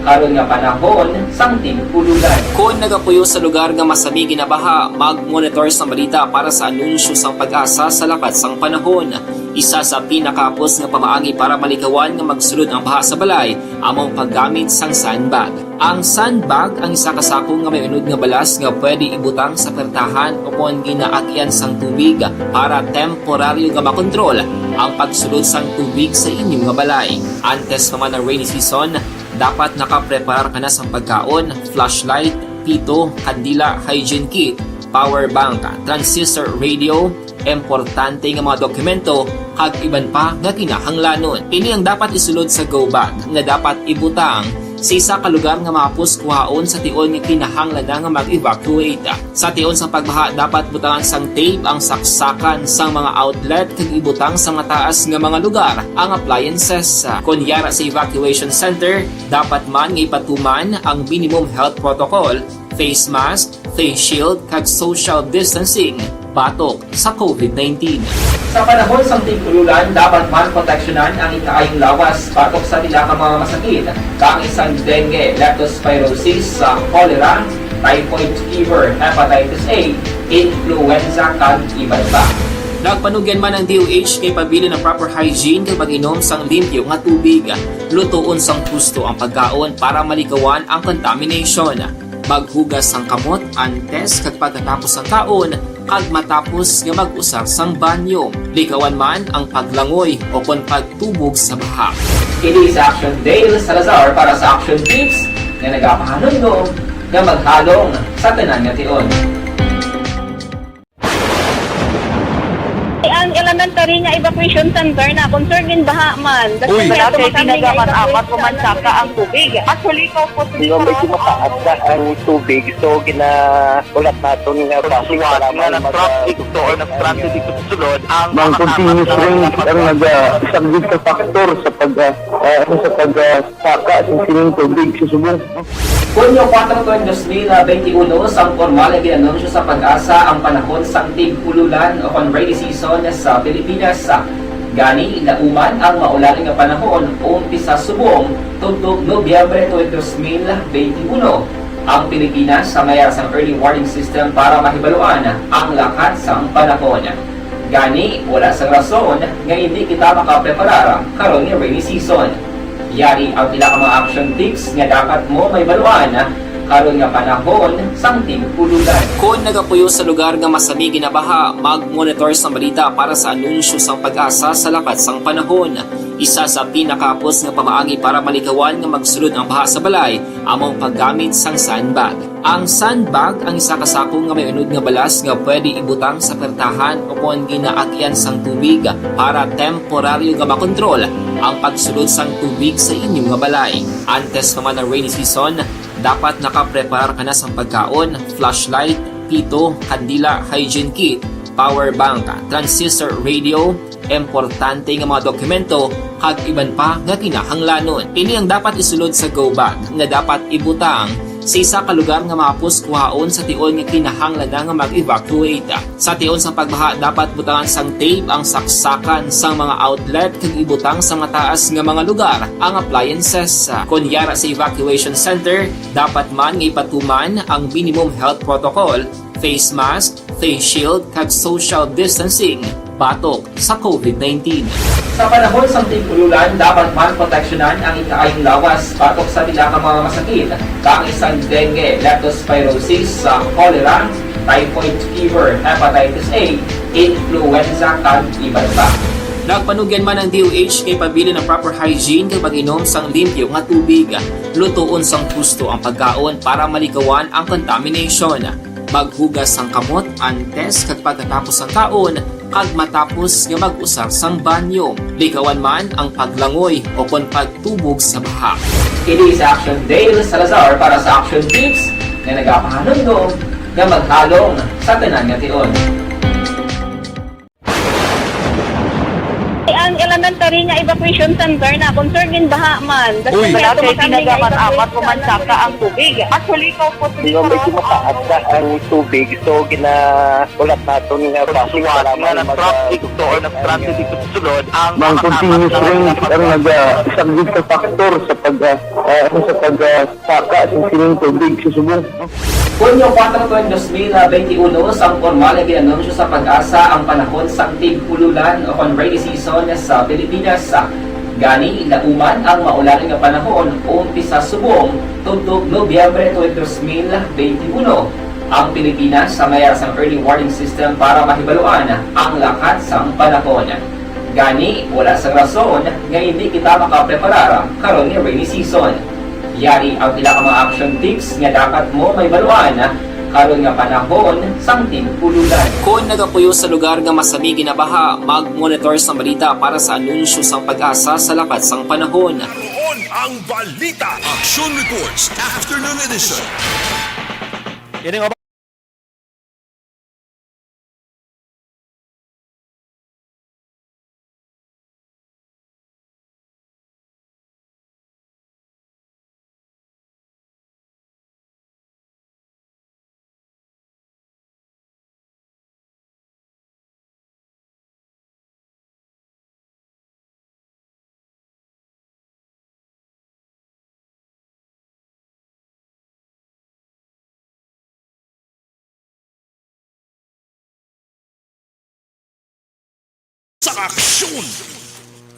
karon nga panahon sang tig-ululan. Kon nagapuyo sa lugar nga masami ginabaha, mag-monitor sang balita para sa anunsyo sang PAGASA sa lakat sang panahon. Isa sa pinakahapos nga pamaagi para malikawan nga magsulod ang baha sa balay amo ang paggamit sang sandbag. Ang sandbag ang isa ka sako nga may unod nga balas nga pwede ibutang sa pertahan o kon ginaagyan sang tubig para temporaryo nga makontrol ang pagsulod sang tubig sa inyo nga balay. Antes pa man ang rainy season, dapat nakapreparar ka na sang pagkaon, flashlight, pito, kandila, hygiene kit, power bank, transistor radio, importante nga mga dokumento, kag iban pa nga kinahanglanon. Ini ang dapat isulod sa go bag nga dapat ibutang sa isa ka lugar nga mahapos kuhaon sa tion nga kinahanglan na nga mag-evacuate. Sa tion sa pagbaha, dapat butangan sang tape ang saksakan sang mga outlet kag ibutang sa mataas nga mga lugar ang appliances. Kon yara sa evacuation center, dapat man nga ipatuman ang minimum health protocol, face mask, face shield, kag social distancing batok sa covid nineteen. Sa panahon sang tig-ululan, dapat man proteksyonan ang ikaayong lawas batok sa pila ka mga masakit, kaangay sang dengue, leptospirosis, sa cholera, typhoid fever, hepatitis A, influenza, kag iban pa. Nagpanugyan man ang D O H kay pabilin ang proper hygiene kag pag-inom sang limpyo nga tubig. Lutoon sang husto ang pagkaon para malikawan ang contamination. Maghugas sang kamot antes kag pagkatapos sang kaon kag matapos nga mag-usar sang banyo. Likawan man ang paglangoy o kon pagtubog sa baha. Kini si Action Dale Salazar para sa Action Tips nga nagapahanumdom nga maghalong sa tanan nga tion. Ang elementary nga evacuation center na concern gin baha man. Uy. Wala kay tinaga man amat human saka ang tubig. Actually, ikaw po, nga medyo mataas na ang tubig, so ginaulat naton nga traffic nga na-traffic to or na-stranded dito sa sulod ang mga continuous rain ang nagasaglit sa factor sa pag, ah, ah, ano, sa pag, ah, saka sa sining tubig sa subong. Hunyo kuwatro, dos mil benti uno, sang pormal nga ginanunsyo sa PAGASA ang panahon sang tig-ululan o kon rainy season sa Pilipinas. Gani, nauman ang maulan nga panahon umpisa subong tubtob Nobyembre twenty twenty-one. Ang Pilipinas sa mayara sang early warning system para mahibaluan ang lakat sang panahon. Gani, wala sang rason nga indi kita makapreparar karon nga rainy season. Yari ang pila ka mga action tips nga dapat mo mahibaluan karon nga panahon sang tig-ululan. Kon nagapuyo sa lugar nga masami ginabaha, mag-monitor sang balita para sa anunsyo sang PAGASA sa lakat sang panahon. Isa sa pinakahapos nga pamaagi para malikawan nga magsulod ang baha sa balay amo ang paggamit sang sandbag. Ang sandbag ang isa ka sako nga may unod nga balas nga pwede ibutang sa pertahan o kon ginaagyan sang tubig para temporaryo nga makontrol ang pagsulod sang tubig sa inyo nga balay. Antes pa man ang rainy season, dapat nakapreparar ka na sang pagkaon, flashlight, pito, kandila, hygiene kit, power bank, transistor radio, importante nga mga dokumento, kag iban pa nga kinahanglanon. Ini ang dapat isulod sa go bag nga dapat ibutang sa isa ka lugar nga mahapos kuhaon sa tion nga kinahanglan na nga mag-evacuate. Sa tion sa pagbaha, dapat butangan sang tape ang saksakan sang mga outlet kag ibutang sa mataas nga mga lugar ang appliances. Kon yara sa evacuation center, dapat man nga ipatuman ang minimum health protocol, face mask, face shield, kag social distancing batok sa covid nineteen. Sa panahon sang tig-ululan, dapat man proteksyonan ang ikaayong lawas batok sa pila ka mga masakit, kaangay sang dengue, leptospirosis, sa cholera, typhoid fever, hepatitis A, influenza, kag iban pa. Nagpanugyan man ang D O H kay pabilin ang proper hygiene kag pag-inom sang limpyo nga tubig. Lutoon sang husto ang pagkaon para malikawan ang contamination. Maghugas sang kamot antes kag pagkatapos sang kaon, kag matapos nga mag-usar sang banyo. Likawan man ang paglangoy o kon pagtubog sa baha. Kini sa Action Dale Salazar para sa Action Tips nga nagapahanumdom nga maghalong sa tanan nga tion. Ang Kailangan tari nga evacuation center na, kung sir, ginbaha man. Basta Uy. Wala kay ginagamat-amat ko man saka ang tubig. Actually, ko po Di ba, medyo mataas na ang tubig, so ginahulat naton nga basi Suwat para nga man nag-traffic mag- to or nag-traffic dito sa sulod, ang Bang mataas continuous na rain ang nag-, ah, isang risk factor sa pag, ah, ah, ano, sa pag, ah, saka sa sining tubig sa subong. Hunyo kuwatro, dos mil benti uno, sang pormal nga gin-anunsyo sa PAGASA ang panahon sang tig-ululan o kon rainy season sa Pilipinas. Gani, lauman ang maulan nga panahon umpisa subong tubtob Nobyembre twenty twenty-one. Ang Pilipinas, may ara sang early warning system para mahibaluan ang lakat sang panahon. Gani, wala sang rason nga hindi kita makapreparar karon nga rainy season. Yari ang pila ka mga action tips nga dapat mo mahibaluan karon nga panahon sang tig-ululan. Kon nagapuyo sa lugar nga masami ginabaha, mag-monitor sang balita para sa anunsyo sang PAGASA sa lakat sang panahon. Karon ang balita. Action Reports, Afternoon Edition. Ining Sa aksyon.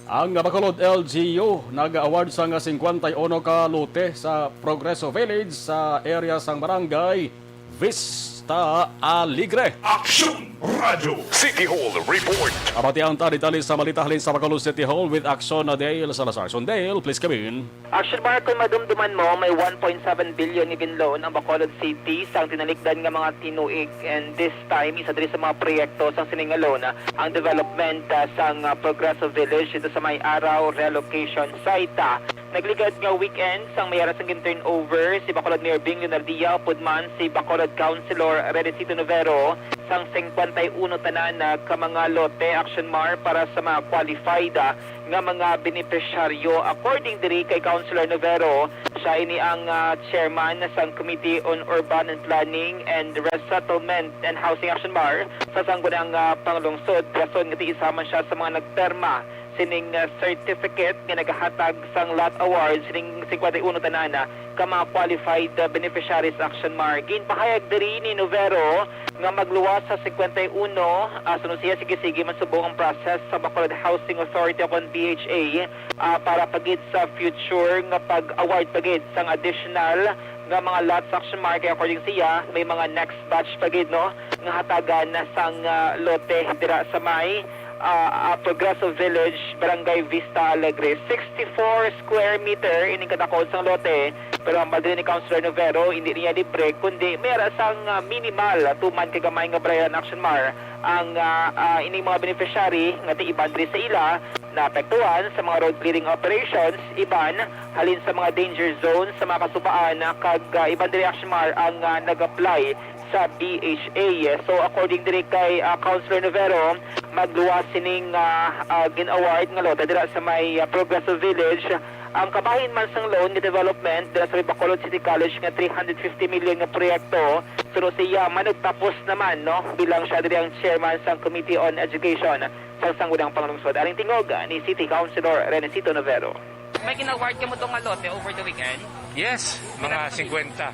Ang Bacolod L G U nag-award sang singkwenta y uno ka lote sa Progreso Village sa area sang Barangay Vista Alegre. Aksyon Radio. City Hall Report. Abatian ta detalye sa balita halin sa Bacolod City Hall with Aksyon Dale Salazar. Aksyon Dale, please come in. Action Mark, kung madumduman mo, may one point seven billion nga ginloan ang Bacolod City sang tinalikdan nga mga tinuig, and this time, isa diri sa mga proyekto sang sining nga loan, ah, ang development, ah, sang, ah, Progreso Village dito sa may Araw Relocation Site, ah. Nagligad nga weekend, sang may ara sang gin-turnover si Bacolod Mayor Bing Leonardia upod man si Bacolod Councilor Renesito Novero sang singkwenta y uno tanan, ah, ka mga lote, Action Mar, para sa mga qualified, ah, nga mga benepisyaryo. According diri kay Councilor Novero, siya ini ang, ah, chairman sang Committee on Urban and Planning and Resettlement and Housing, Action Mar, sa sangguniang, ah, panglungsod, rason nga diin isa man siya sa mga nagpirma sining, ah, certificate nga nagahatag sang lot award sining singkwenta y uno tanan, ah, ka mga qualified, ah, beneficiaries, Action Mar. Ginpahayag diri ni Novero nga magluwas sa singkwenta y uno, ah, suno siya, sige-sige man subong ang process sa Bacolod Housing Authority o kon B H A, ah, para pa gid sa future nga pag-award pa gid sang additional nga mga lots, Action Mar. Kay according siya, may mga next batch pa gid, no, nga hatagan na sang, ah, lote dira sa may, ah, ah, Progreso Village, Barangay Vista Alegre. Sixty-four square meter ining kadakon sang lote, pero ang pagdili ni Councilor Novero, hindi niya libre, kundi may ara sang, ah, minimal, ah, tuman kay gamay nga barayaran, Action Mar, ang, ah, ah, ining mga beneficiary nga ti iban diri sa ila naapektuhan sa mga road clearing operations, iban halin sa mga danger zones sa mga kasubaan, ah, kag, ah, iban diri, Action Mar, ang, ah, nag-apply sa B H A. So, according diri kay, ah, Councilor Novero, magluwas sining, ah, ah, gin-award nga lote dira sa may, ah, Progreso Village. Ang kabahin man sang loan nga development dira sa may Bacolod City College nga three hundred fifty million nga proyekto, suno siya, manugtapos naman, no, bilang siya diri ang chairman sang Committee on Education sa sangguniang panglungsod. Aring tingog, ah, ni City Councilor Renesito Novero. May gin-award kamo to nga lote over the weekend? Yes, mga singkwenta.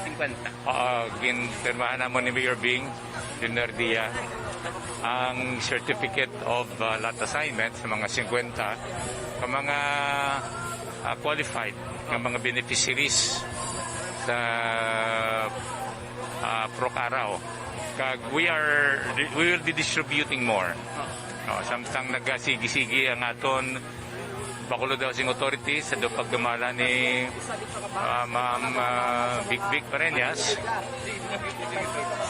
Singkwenta. Oo, ginpirmahan namon ni Mayor Bing Leonardia ang certificate of, uh, lot assignment sa mga singkwenta ka mga, uh, qualified nga mga beneficiaries sa, uh, Procaraw. Kag we are, we will be distributing more. No, samtang nagasigi-sigi ang aton Bacolod Housing Authority sa daw pagdumala ni, ah, Ma'am, ah, Vic Vic Pareñas.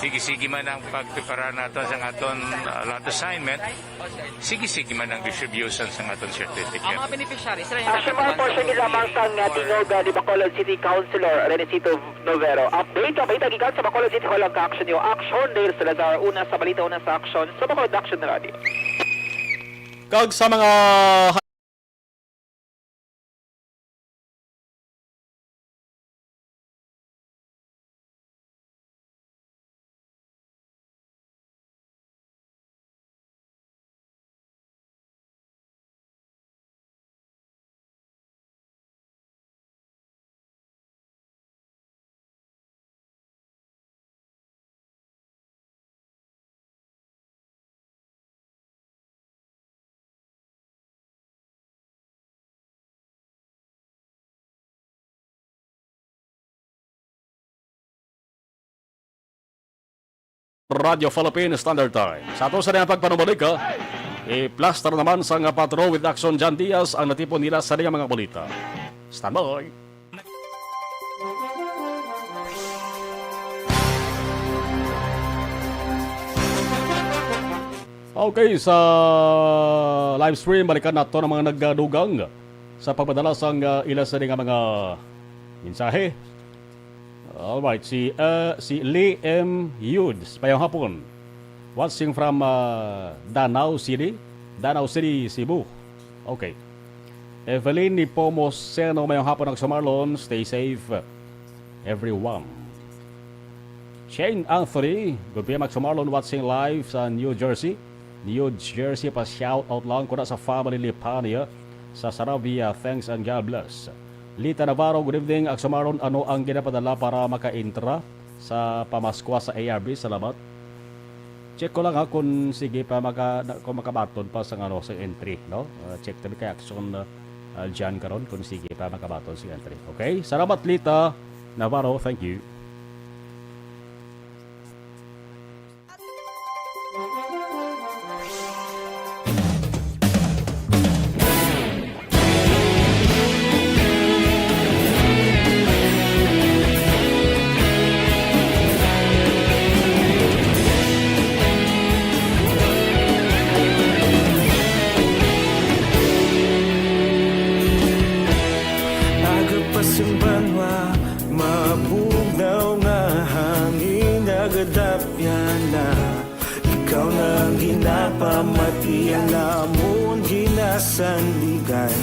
Sige-sige man ang pagprepara naton sa aton, ah, lot assignment. Sige-sige man ang distribution sa aton certificate. Ang mga beneficiaries, sila yung Action Mark, portion ni lamang sang, ah, tingog, ah, ni Bacolod City Councilor Renesito Novero. Update, update, gikan sa Bacolod City Hall ang ka-action niyo. Action, Dale Salazar, una sa balita, una sa action, sa Bacolod Action Radio. Kag sa mga Radyo Philippine Standard Time. Sa ato sa nga pagpanumalik, ha, i-plaster naman sang Patrol with Action Jan Diaz ang natipon nila sa nga mga balita. Standby. Okay, sa live stream, balikan nato ang mga nagdugang sa pagpadala sang, ah, ila sa nga mga mensahe. Alright, si, ah, si Lee M Yudes, mayong hapon. Watching from, ah, Danao City, Danao City, Cebu. Okay. Evelyn Nepomuceno, mayong hapon, Action Marlon. Stay safe, everyone. Shane Anthony, good P M, Action Marlon, watching live sa New Jersey. New Jersey, pa shout out lang ko na sa family ni Pania sa Sarabia. Thanks and God bless. Lita Navarro, good evening, Action Marlon, ano ang ginapadala para maka-intra sa pamaskwa sa A R B? Salamat. Check ko lang, ha, kung sige pa maka-, na-, kung makabaton pa sa, ano, sa entry, no? Ah, check tabi kay Action, ah, ah, Jan karon kung sige pa makabaton sa entry. Okay? Salamat, Lita Navarro. Thank you. Aga pa sang banwa, mabugnaw nga hangin, nagadapyan na. Ikaw na ang ginapamati, ang amon ginasandigan.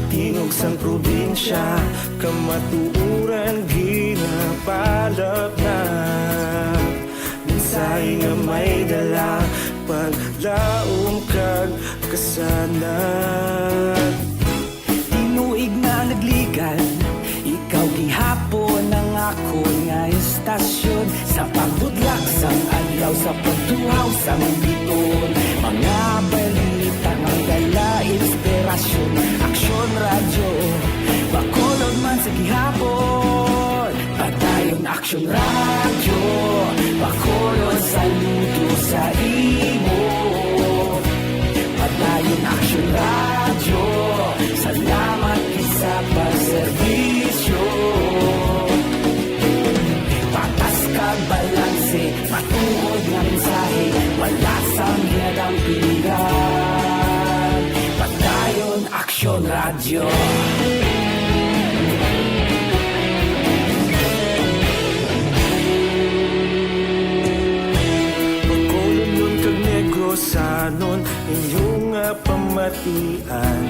Tingog sang probinsya, kamatuoran ginapalapnap. Mensahe nga may dala, paglaom kag kasanag. Tinuig na nagligan, ikaw gihapon ang akon nga istasyon. Sa pagbudlak sang adlaw, sa pagtuhaw sang biton, mga balita nga dala inspirasyon. Aksyon Radyo, Bacolod man sa gihapon. Padayon Aksyon Radyo, Bacolod, saludo sa imo. Padayon Aksyon Radyo, salamat gid sa pagserbisyo. Patas kag balanse, matuod nga mensahe, wala sang ginadampigan. Padayon Aksyon Radyo. Bacolodnon kag Negrosanon, inyo nga pamatian.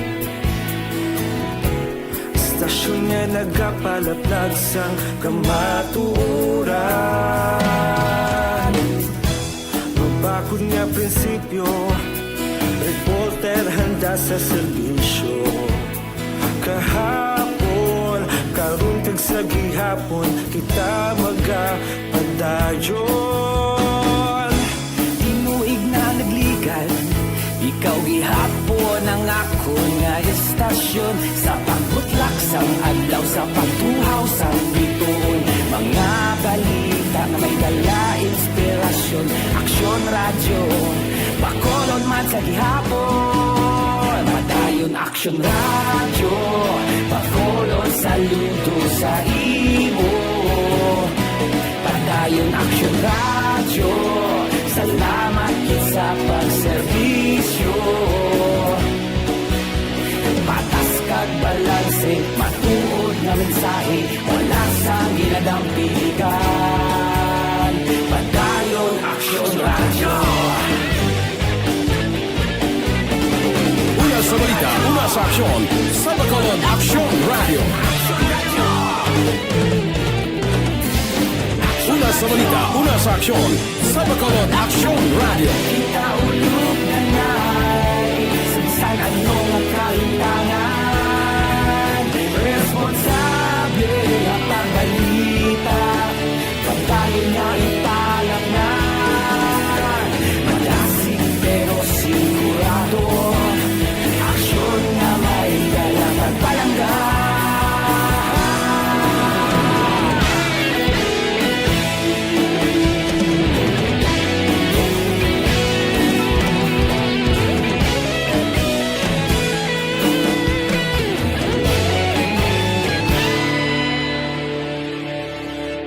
Istasyon nga nagapalaplag sang kamatuoran. Mabakod nga prinsipyo, reporter handa sa serbisyo. Kahapon, karon kag sa gihapon, kita magapadayon. Tinuig na nagligan, ikaw gihapon ang akon nga istasyon. Sa pagbutlak sang adlaw, sa pagtuhaw sang bituon, mga balita nga may dala inspirasyon. Aksyon Radyo, Bacolod man sa gihapon. Padayon Aksyon Radyo, Bacolod, saludo sa imo. Padayon Aksyon Radyo, salamat gid sa pagserbisyo. Patas kag balanse, matuod nga mensahe, wala sang ginadampigan. Padayon Aksyon Radyo. Aksyon sa Bacolod Aksyon Radio. Una sa balita, una sa aksyon sa Bacolod Aksyon Radio. Kita ulog na na'y sagsag ano nga kalutangan. Responsable ang pagbalita. Pagdayon nga ipalaknan, malasig pero sigurado. Aksyon nga may dala kag palangga.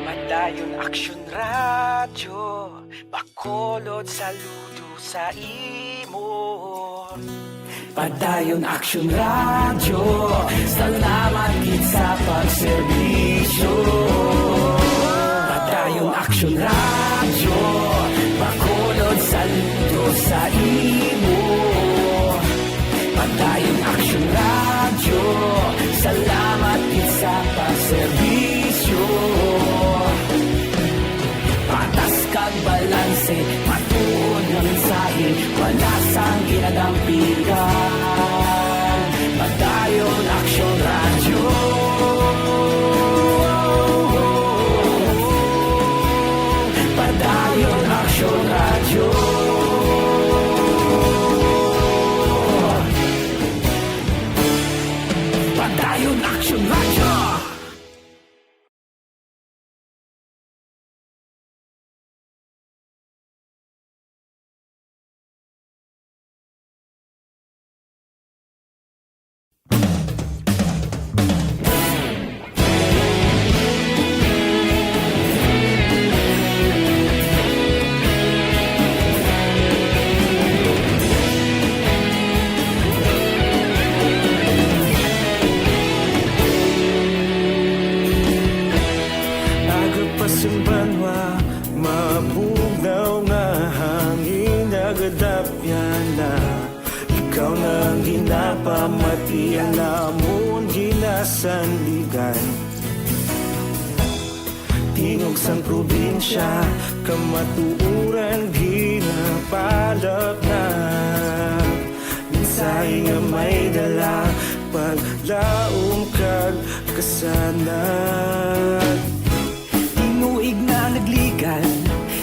Padayon Aksyon Radyo, Bacolod, saludo sa imo. Padayon Aksyon Radyo, salamat gid sa pagserbisyo. Padayon Aksyon Radyo, Bacolod, saludo sa imo. Padayon Aksyon Radyo, salamat gid sa pagserbisyo. Patas kag balanse, matuod nga mensahe, wala sang ginadampigan. Padayon Aksyon Radyo. Padayon Aksyon Radyo. Padayon Aksyon Radyo. Aga pa sang banwa, mabugnaw nga hangin, nagadapyan na. Ikaw na ang ginapamati, ang amon ginasandigan. Tingog sang probinsya, kamatuoran ginapalaknag. Mensahe nga may dala, paglaom kag kasanag. Tinuig na nagligan,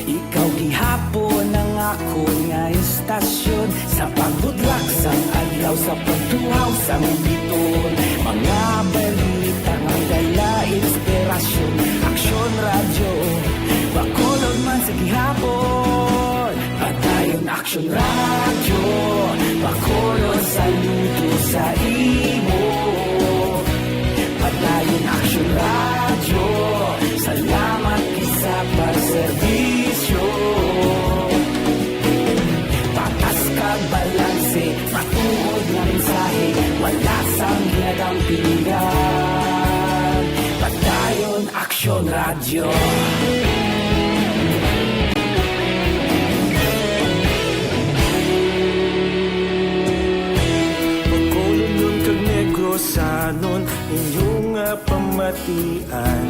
ikaw gihapon ang akon nga istasyon. Sa pagbudlak sang adlaw, sa pagtuhaw sang biton, mga balita nga dala inspirasyon. Aksyon Radyo, Bacolod man sa gihapon. Padayon Aksyon Radyo, Bacolod, saludo sa imo. Padayon Aksyon Radyo, salamat gid sa pagserbisyo. Patas kag balanse, matuod nga mensahe, wala sang ginadampingan. Padayon Aksyon Radyo. Bacolodnon kag Negrosanon, inyo nga pamatian.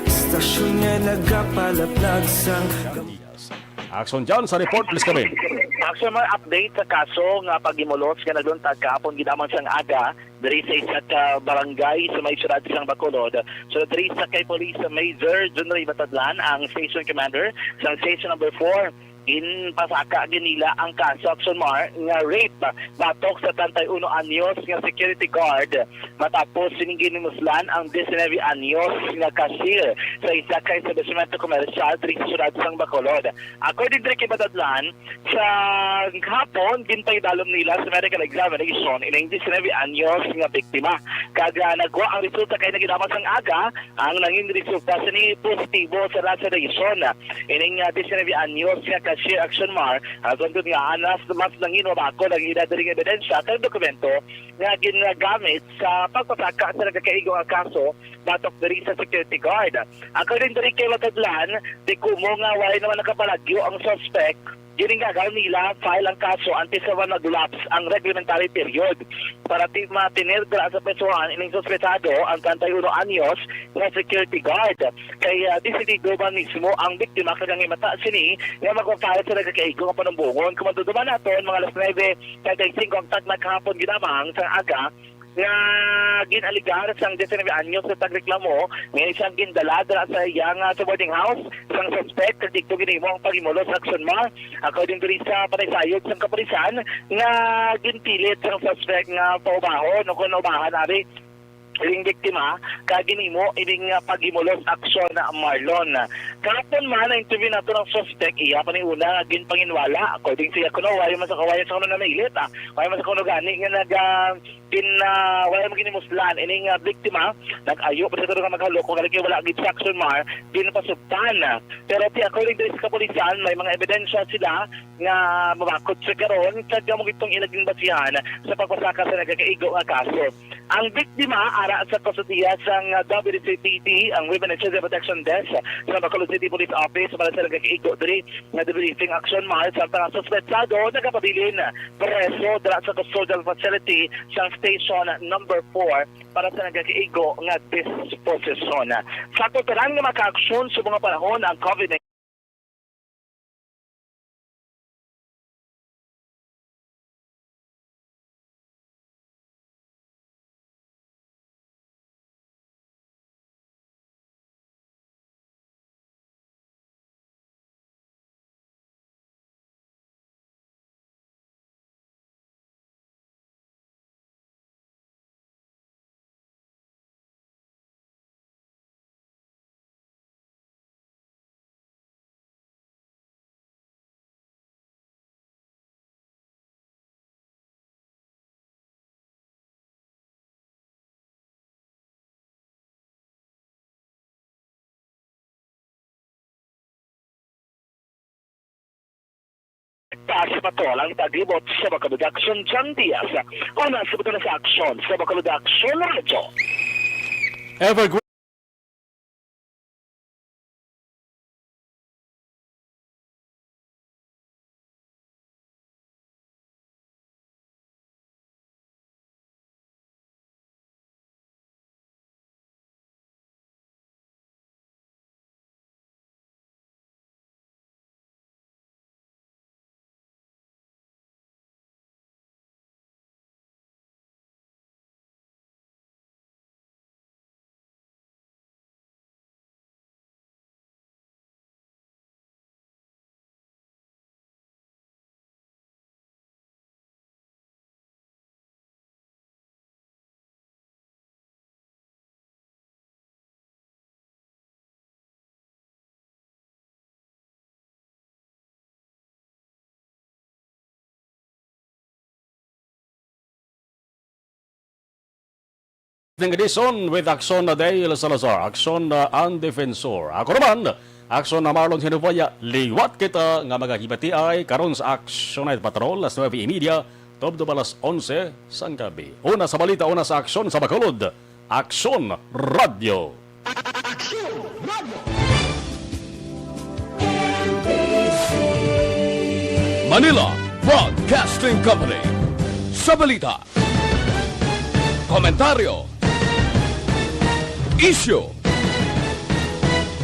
Istasyon nga nagapalaplag sang Action John sa report, please come in. Action, may update sa kaso nga paghimulos nga nagluntad kahapon gid lamang sang aga diri sa isa ka barangay sa may siyudad sang Bacolod. So, diri sa kay Police Major Junrey Batadlan, ang station commander sang Station Number Four, ginpasaka gid nila ang kaso, Action Mar, nga rape batok sa treinta y uno anyos nga security guard, matapos sining ginhimuslan ang diecinuebe anyos nga cashier sa isa ka establishmento komersyal diri sa siyudad sang Bacolod. According diri kay Batadlan, sa hapon, ginpahidalom nila sa medical examination ining diecinuebe anyos nga biktima. Kag, ah, nagwa ang resulta kay nagidama sang aga, ang nangin resulta sini positibo sa radiation. Ining, ah, diecinuebe anyos nga cashier, Action Mar, ah, tungod nga anas mas nangin mabakod ang ila diri nga ebidensya kag dokumento nga ginagamit sa pagpasaka sa nagakaigo nga kaso batok diri sa security guard. According diri kay Batadlan, di kumo nga wala naman nakapalagyo ang suspect Ining gagawon nila, file ang kaso antes sa mag-lapse ang reglementary period para ti-, ma-tener dira sa prisohan ining suspetsado, ang treinta y uno anyos nga security guard. Kay, ah, desidido man mismo ang biktima kag ang himata sini nga magpa-file sa nagakaigo nga panumbongon. Kung matutuman naton, mga alas nuebe treinta y cinco ang tagna kahapon ginamang sa aga nga gin-alegar sang diyes nuebe anyos nga tagreklamo nga iya siyang gindala dira sa iya nga sa boarding house sang suspect kag didto ginhimo ang paghimulos sa aksyon, ma. According diri sa panaysayod sang kapulisan nga ginpilit sang suspect nga paubahon o kon ubahan abi ining biktima kag ginhimo ining, ah, paghimulos aksyon, Marlon. Kahapon man, na-interview nato ang suspect, iya pa ni una nga ginpanginwala. According sa iya kuno, wala man sa, wala sa kuno namilit, ah. Wala man sa kuno gani nga nag, ah, gin, ah, wala man ginimuslan ining, ah, biktima. Nag-ayo pa siya nga maghalo kung kay wala gid sa aksyon, Mar, ginpasugtan. Pero ti according diri sa kapulisan, may mga ebidensya sila nga mabakod sa karon, kag amo gid tong ila ginbasihan sa pagpasaka sa nagakaigo nga kaso. Ang biktima ara sa kustodiya sang W D C P T, ang Women and Children Protection Desk sa Bacolod City Police Office para sa nagakaigo diri nga debriefing action, mahal sa mga suspetsado nagapabilin preso dira sa custodial facility sa Station Number Four para sa nagakaigo nga disposisyon. Sa tuturan nga makaaksyon sa mga panahon ang COVID nineteen. Taas pa to lang taglibot sa Bacolod Action, John Diaz. Una sa buto na sa aksyon sa Bacolod Action Radio. Evergreen. Ning edisyon with Action na Dale Salazar, Action na ang Defensor. Ako naman, Action na Marlon Hinubaya, liwat kita nga magahibatiay karon sa Action Night Patrol, alas nuebe y media, tubtob alas onse sang gabi. Una sa balita, una sa aksyon sa Bacolod, Action Radio. Action Radio. Manila Broadcasting Company. Sa balita, komentaryo, isyu,